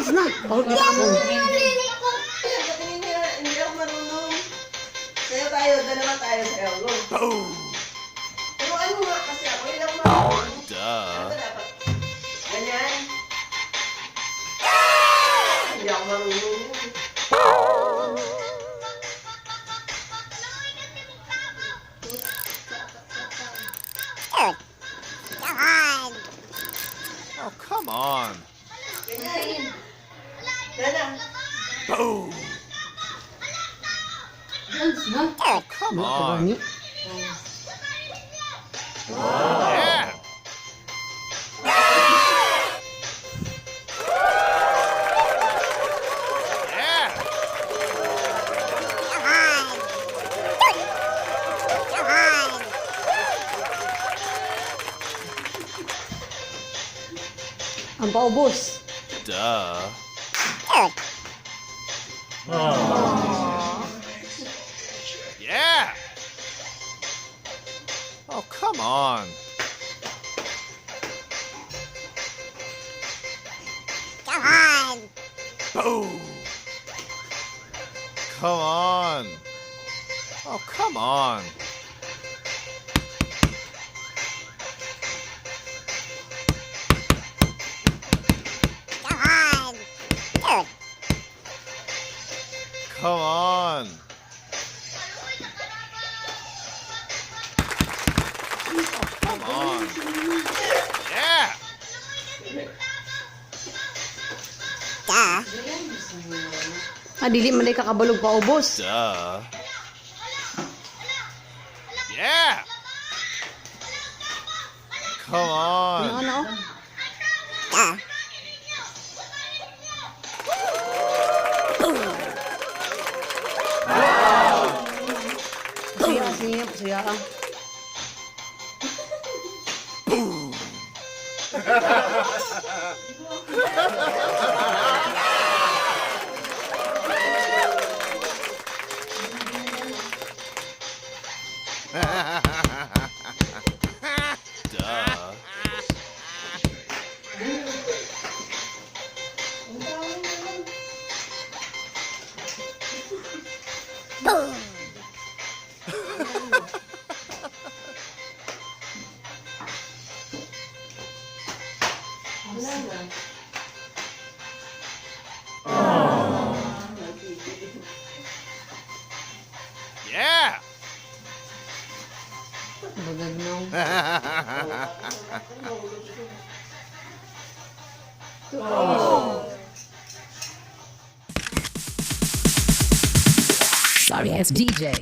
Dance na. Pahulog mo. Tingin niya, hindi ako marunong. Sayo tayo, dalawa tayo sayo. Go. Pero ano nga kasi ako, hindi ako marunong. Duh. Ano dapat? Ganyan. Hindi ako marunong. Oh, come on. Ganyan. Dana. Boom. Dance na. Oh, come on. Gani. Yeah. Yeah. Ang paubos. Duh. Yeah. Oh, come on. Boom. Come on. Oh, come on. Come on. Oh, come on. Yeah. Ah, dili man day kakabalog paubos. Duh. Yeah. Come Ano on. ano? Oh. Siya, siya, siya. Ah. Duh. Wala na. Yeah. Bagag na. Sorry ass DJ.